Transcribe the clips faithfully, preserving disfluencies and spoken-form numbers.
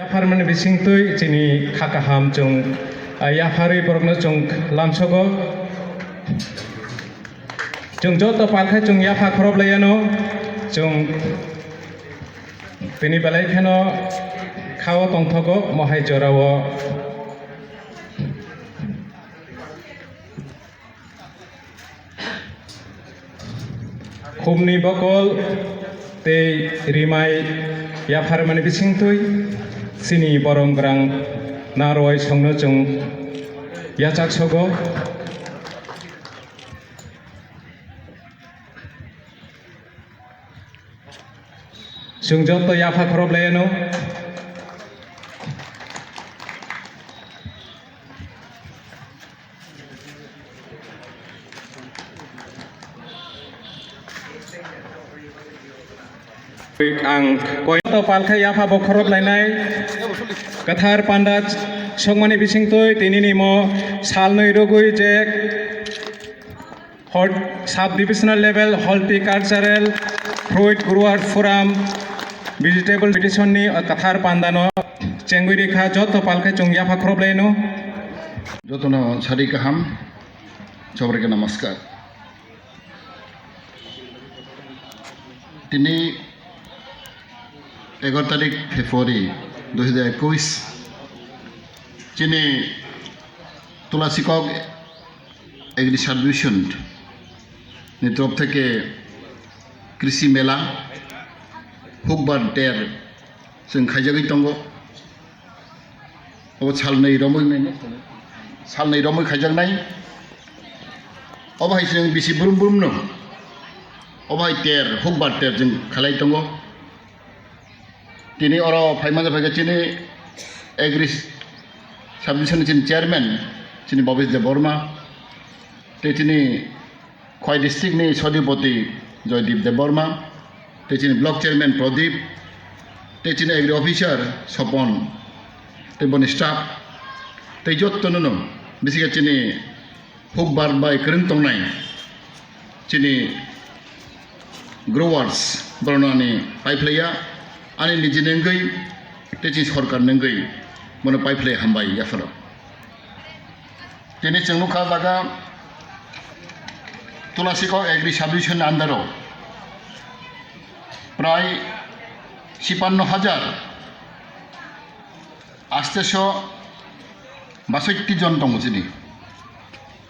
Yapharmani bisingtwi chini kha kaham chwng, ah, yapharwi borokno chwng lamsogo. Chwng joto palkhe chwng yapha khoroplaiano, chwng tini belai kheno khao tongthogo mohai jorao. Khumni bokol tei rimai yapharmani bisingtwi chini borom gwnang narwai songno chwng yachak sogo. Chwng joto yapha khoroplaiano. Ang koito palkha yapha bo khoroplainai kwthar panda songmani bisingtwi tinini mo salnwi rwgwi je Hort-, sub-divisional level horticultural fruit grower forum vegetable competition ni kwthar pandano chengwi rikha joto palkhe chwng yapha khoroplaino. Jotono sari kaham, jobreke namaskar. Tini egaroh tarik February dui hajar ekush, chini Tulasikok Agri Sub Division ni torop theke Krishi Mela hukbar ter chwng khaijagwi tongo. Obo salnwi romwi, salnwi romwi khaijaknai. Obo hai chwng bisi brum brum no. Obo hai ter, hukbar ter chwng khalai tongo. Tini oro phaimani phaikhe chini Agri Sub Division ni chini chairman, chini Bhabesh Debbarma, tei chini Khowai district ni Sodipoti Joydeep Debbarma, tei chini block chairman Pradip, tei chini agri officer Sopon, tei boni staff, tei jotto no no, bisi khe chini hukbar bai kwrwng tongnai chini growers, borokno ani paiphlaiya, ani nijini wngwi tei chini sorkar ni wngwi bono paiphlai hambai yapharo. Tini chwng nukha jaga Tulasikok Agri Sub Division ni under o prai chipanno hajar asteso basotti jon tongo chini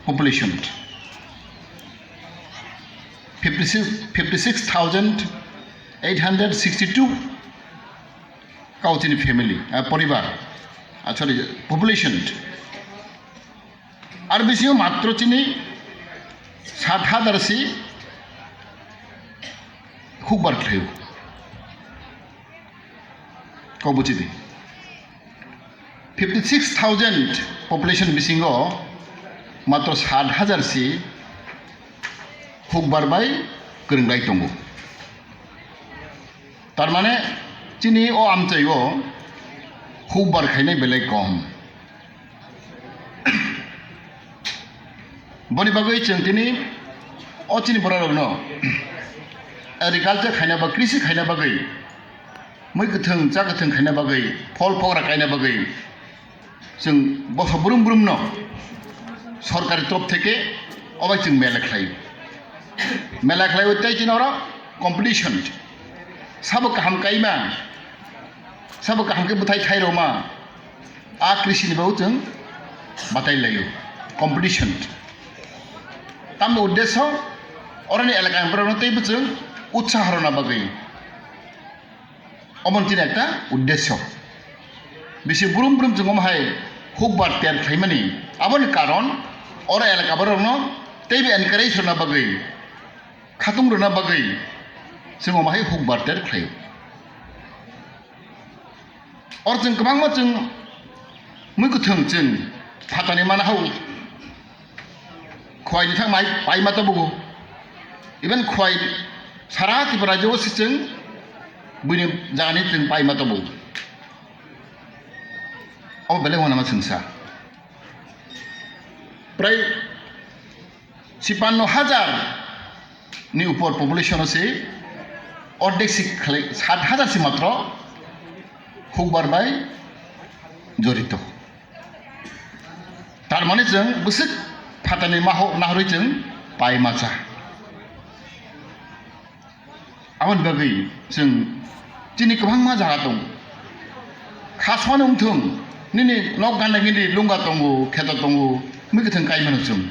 population. Fifty six, fifty six thousand eight hundred sixty two kau chini family, ah, poribar, ah, sorry, population. Ar bisingo matro chini sat hajar si hukbar khlaio. Kok buchidi. Fifty six thousand population bisingo matro sat hajar si hukbar bai kwrwnglai tongo. Tar mane chini o amchaio hukbar khainai belai kom. Boni bagwi chwng tini o chini bororokno agriculture khaina ba krishi khaina bagwi, mui kwthwng cha kwthwng khaina bagwi, phol pokra kaina bagwi chwng boso brum brumno sorkari torop theke obai chwng mela khlai. Mela khlaiwi tei chini oro competition. Sabo kaham kaima, sabo kaham khe bwthai khai rwma. A krishi ni bagwi chwng batai laio, competition. Tamni uddesho, oroni elakani borokno teibo chwng utsaho rwna bagwi. Omo chini ekta uddesho. Bisi brum brum chwng omo hai hukbar ter khlaimani. Aboni karon, oro elaka borokno teibo encourage rwna bagwi, khatung rwna bagwi chwng omo hai hukbar ter khlaio. Oro chwng kwbangma chwng mui kwthwng chwng phatani mana hao. Khowai ni thang mai pai ma tobo. Even Khowai sara Tripura rajyo o se chwng buini jagani chwng pai ma tobo. Obo belai wanama chwngsa. Prai chipanno hajar ni upor population o se ordek si khlai, sat hajar si matro hukbar bai jorito. Tar mane chwng bwswk phatarni maho nahorwi chwng pai macha. Aboni bagwi chwng chini kwbangma jaga tongo. Kha sono wngthung, nini nok gana gini lunga tongo, kheto tongo, mui kwthwng kai mano chwng.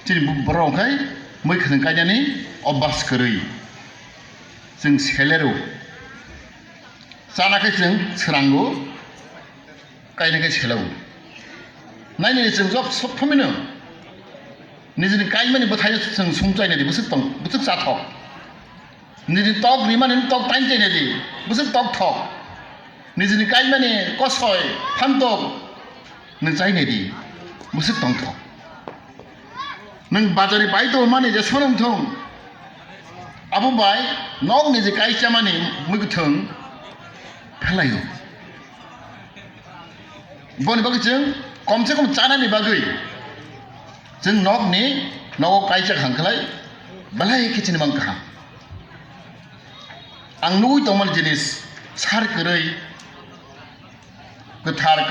Chini bu-, borok khai mui khwthwng kainani obas kwrwi. Chwng selero. Chana khe chwng swrango, kaina khe selao. Nainani chwng job sob thomino. Nijini kaimani bwthaino chwng sumchainani bwswk tong, bwswk chathok. Nijini tok rimani tok tainchainadi bwswk tokthok. Nijini kaimani kosoi phantok nwng chainai di, bwswk tongthok. Nwng bazari bai tongmani je sonong thung, abo bai nokni je kaichamani mwkhwthwng phelaio. Boni bagwi chwng komse kom chanani bagwi chwng nokni nogo kaisa khang khlai belai khe chini mang kaham. Ang nugwi tongmani jinis sar kwrwi kwthar